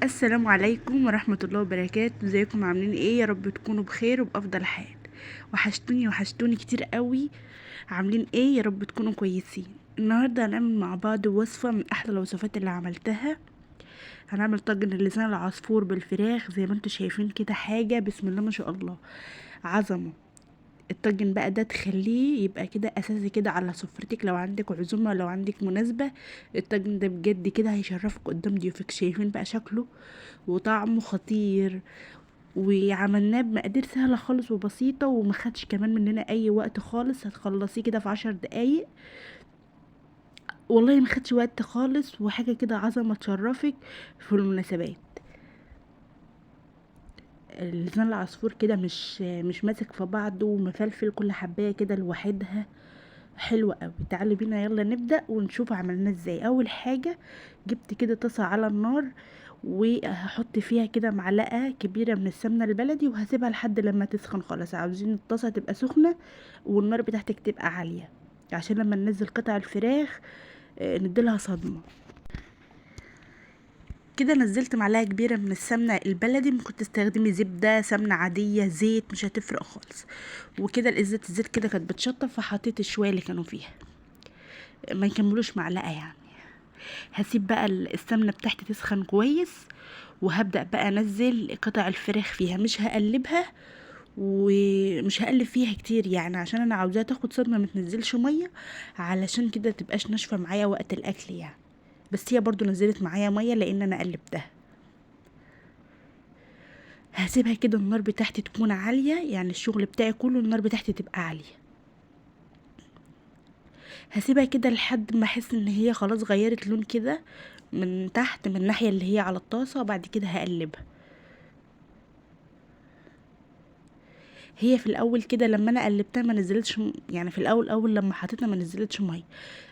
السلام عليكم ورحمة الله وبركاته. ازيكم عاملين ايه؟ يا رب تكونوا بخير وبأفضل حال. وحشتوني وحشتوني كتير قوي. عاملين ايه؟ يا رب تكونوا كويسين. النهاردة هنعمل مع بعض وصفة من احلى الوصفات اللي عملتها. هنعمل طاجن اللسان العصفور بالفراخ زي ما انتم شايفين كده، حاجة بسم الله ما شاء الله عظمة. الطاجن بقى ده تخليه يبقى كده اساسي كده على سفرتك، لو عندك عزومة لو عندك مناسبة الطاجن ده بجد كده هيشرفك قدام ضيوفك. شايفين بقى شكله وطعمه خطير، وعملناه بمقادير سهلة خالص وبسيطة وما خدش كمان مننا اي وقت خالص. هتخلصيه كده في 10 دقايق، والله ما خدش وقت خالص، وحاجه كده عظمه تشرفك في المناسبات. اللسان العصفور كده مش ماسك في بعضه ومفلفل، كل حبايه كده لوحدها، حلوة قوي. تعالوا بينا يلا نبدا ونشوف عملناه ازاي. اول حاجة جبت كده طاسه على النار، وهحط فيها كده معلقه كبيرة من السمنة البلدي، وهسيبها لحد لما تسخن خالص. عاوزين الطاسه تبقى سخنة والنار بتاعتك تبقى عالية، عشان لما ننزل قطع الفراخ نديلها صدمة كده. نزلت معلقه كبيرة من السمنة البلدي، ممكن تستخدمي زبدة، سمنه عادية، زيت، مش هتفرق خالص. وكده الزيت الزيت كده كانت بتشطف، فحطيت الشويه اللي كانوا فيها، ما يكملوش معلقه يعني. هسيب بقى السمنة بتاعتي تسخن كويس، وهبدا بقى انزل قطع الفراخ فيها. مش هقلبها ومش هقلب فيها كتير يعني، عشان انا عاوزاها تاخد صدمة ما تنزلش مية، علشان كده تبقاش ناشفة معايا وقت الاكل يعني. بس هي برضو نزلت معايا مية لان انا قلبتها. هسيبها كده النار بتاعتي تكون عالية، يعني الشغل بتاعي كله النار بتاعتي تبقى عالية. هسيبها كده لحد ما احس ان هي خلاص غيرت لون كده من تحت، من الناحية اللي هي على الطاسه، وبعد كده هقلبها. هي في الاول كده لما انا قلبتها ما نزلتش، يعني في الاول اول لما حطيتها ما نزلتش مية،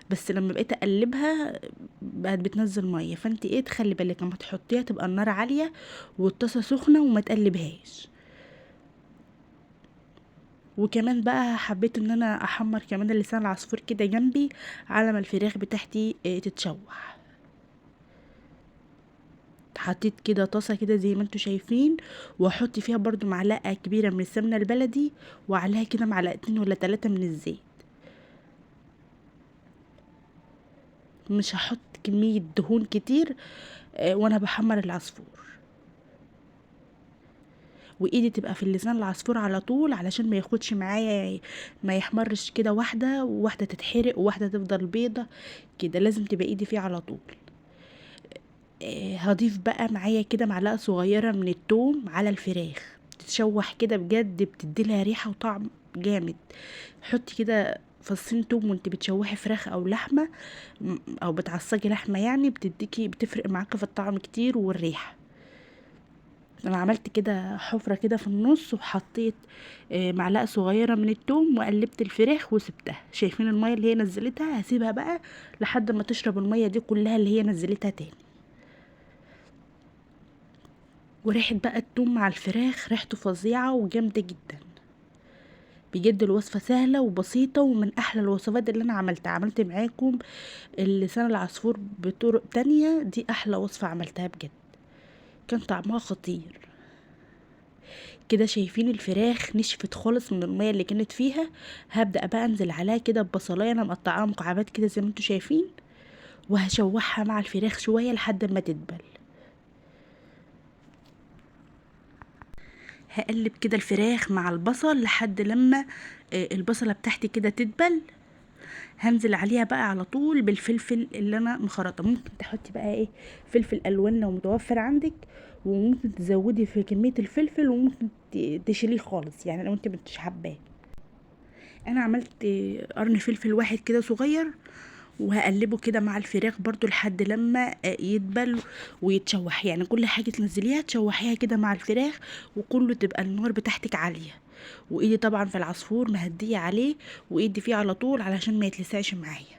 بس لما بقيت اقلبها بقت بتنزل مية. فانت ايه، تخلي بالك لما تحطيها تبقى النار عالية والطاسه سخنة وما تقلبهاش. وكمان بقى حبيت ان انا احمر كمان اللسان العصفور كده جنبي على ما الفراخ بتاعتي تتشوح. حطيت كده طاسه كده زي ما انتم شايفين، واحط فيها برضو معلقه كبيرة من السمنة البلدي، وعليها كده معلقتين ولا 3 من الزيت. مش هحط كمية دهون كتير وانا بحمر العصفور، وايدي تبقى في اللسان العصفور على طول علشان ما ياخدش معايا، ما يحمرش كده واحدة وواحدة تتحرق وواحدة تفضل بيضة كده، لازم تبقى ايدي فيه على طول. هضيف بقى معايا كده معلقه صغيرة من التوم على الفراخ تتشوح كده، بجد بتدي لها ريحه وطعم جامد. حطي كده فصين توم وانت بتشوحي فراخ او لحمه او بتعصجي لحمه يعني، بتديكي بتفرق معاكي في الطعم كتير والريحه. انا عملت كده حفره كده في النص، وحطيت معلقه صغيرة من التوم، وقلبت الفراخ وسبتها. شايفين المية اللي هي نزلتها؟ هسيبها بقى لحد ما تشرب المية دي كلها اللي هي نزلتها تاني. وريحه بقى التوم مع الفراخ ريحته فظيعة وجامده جدا بجد. الوصفة سهلة وبسيطة ومن احلى الوصفات اللي انا عملتها. عملت معاكم اللسان العصفور بطرق تانية، دي احلى وصفه عملتها بجد، كان طعمها خطير كده. شايفين الفراخ نشفت خالص من المية اللي كانت فيها. هبدا بقى انزل عليها كده ببصلايه انا مقطعاها مكعبات كده زي ما انتم شايفين، وهشوحها مع الفراخ شوية لحد ما تدبل. هقلب كده الفراخ مع البصل لحد لما البصله بتاعتي كده تدبل. هنزل عليها بقى على طول بالفلفل اللي انا مخرطه. ممكن تحطي بقى ايه فلفل الوان لو متوفر عندك، وممكن تزودي في كمية الفلفل، وممكن تشيليه خالص يعني لو انت مش حباه. انا عملت قرن فلفل واحد كده صغير، وهقلبه كده مع الفراخ برضو لحد لما يدبل ويتشوح. يعني كل حاجة تنزليها تشوحيها كده مع الفراخ، وكله تبقى النار بتاعتك عالية، وايدي طبعا في العصفور مهدية عليه، وايدي فيه على طول علشان ما يتلسعش معايا.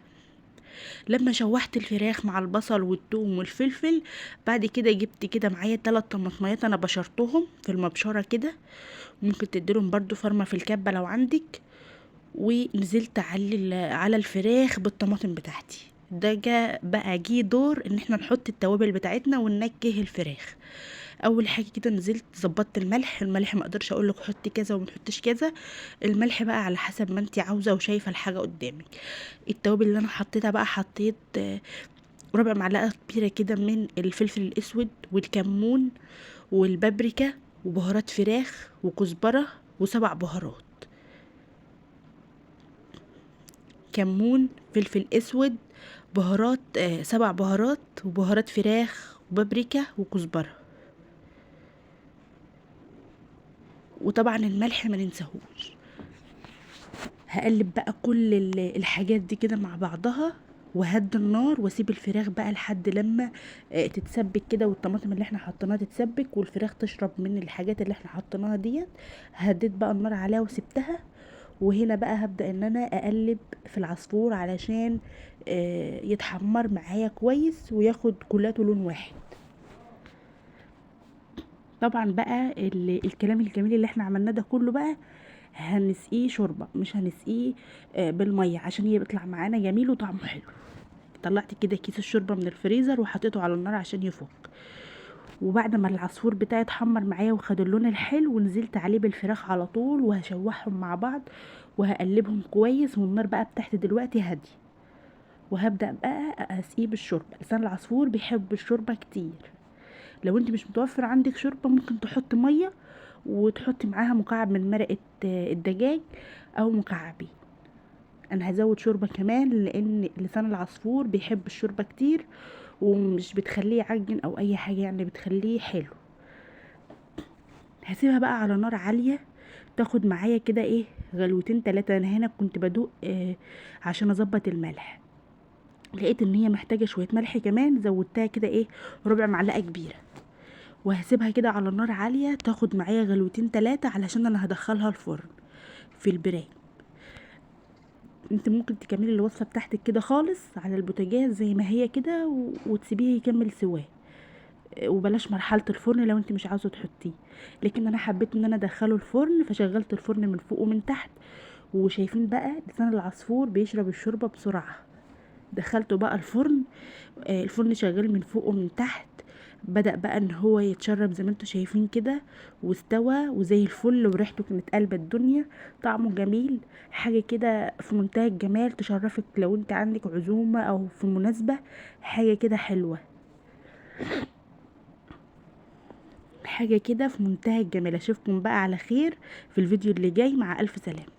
لما شوحت الفراخ مع البصل والثوم والفلفل، بعد كده جبت كده معايا 3 طماطميات انا بشرتهم في المبشرة كده، ممكن تديلهم برضو فرمة في الكبة لو عندك. ونزلت على الفراخ بالطماطم بتاعتي. ده جه بقى جه دور ان احنا نحط التوابل بتاعتنا وننكه الفراخ. اول حاجة كده نزلت ظبطت الملح. الملح ما اقدرش اقول لك حطي كذا وما تحطيش كذا، الملح بقى على حسب ما انت عاوزه وشايفه الحاجة قدامك. التوابل اللي انا حطيتها بقى، حطيت ربع معلقه كبيرة كده من الفلفل الاسود والكمون والبابريكا وبهارات فراخ وكزبره و7 بهارات، كمون، فلفل اسود، بهارات 7 بهارات وبهارات فراخ وبابريكا وكزبره، وطبعا الملح ما ننساهوش. هقلب بقى كل الحاجات دي كده مع بعضها، وهدي النار واسيب الفراخ بقى لحد لما تتسبك كده، والطماطم اللي احنا حطيناها تتسبك والفراخ تشرب من الحاجات اللي احنا حطيناها ديت. هديت بقى النار عليها وسبتها. وهنا بقى هبدأ ان انا اقلب في العصفور علشان يتحمر معايا كويس وياخد كلاته لون واحد. طبعا بقى الكلام الجميل اللي احنا عملناه ده كله بقى هنسقيه شوربة، مش هنسقيه بالمية عشان يطلع معانا جميل وطعمه حلو. طلعت كده كيس الشوربة من الفريزر وحطيته على النار عشان يفك. وبعد ما العصفور بتاعي اتحمر معايا وخد اللون الحلو، ونزلت عليه بالفراخ على طول وهشوحهم مع بعض وهقلبهم كويس. والنار بقى بتاعتي دلوقتي هادية، وهبدا بقى اسقيه بالشوربه. لسان العصفور بيحب الشوربة كتير. لو انت مش متوفر عندك شوربة ممكن تحط مية وتحطي معاها مكعب من مرقه الدجاج او مكعبين. انا هزود شوربة كمان لان لسان العصفور بيحب الشوربة كتير، ومش بتخليه يعجن او اي حاجة، يعني بتخليه حلو. هسيبها بقى على نار عالية تاخد معايا كده ايه غلوتين 3. انا هنا كنت بدوق عشان اظبط الملح، لقيت ان هي محتاجه شوية ملح كمان، زودتها كده ايه ربع معلقه كبيرة. وهسيبها كده على نار عالية تاخد معايا غلوتين 3 علشان انا هدخلها الفرن في البرام. انت ممكن تكملي الوصفة بتاعتك كده خالص على البوتاجاز زي ما هي كده وتسيبيه يكمل سواه، وبلاش مرحلة الفرن لو انت مش عاوزه تحطيه. لكن انا حبيت ان انا ادخله الفرن، فشغلت الفرن من فوق ومن تحت. وشايفين بقى لسان العصفور بيشرب الشوربة بسرعة. دخلته بقى الفرن، الفرن شغال من فوق ومن تحت، بدأ بقى ان هو يتشرب زي ما انتم شايفين كده، واستوى وزي الفل، وريحته كانت قلبة الدنيا، طعمه جميل، حاجة كده في منتهى الجمال، تشرفك لو انت عندك عزومة او في مناسبة، حاجة كده حلوة، حاجة كده في منتهى الجمال. اشوفكم بقى على خير في الفيديو اللي جاي، مع الف سلامة.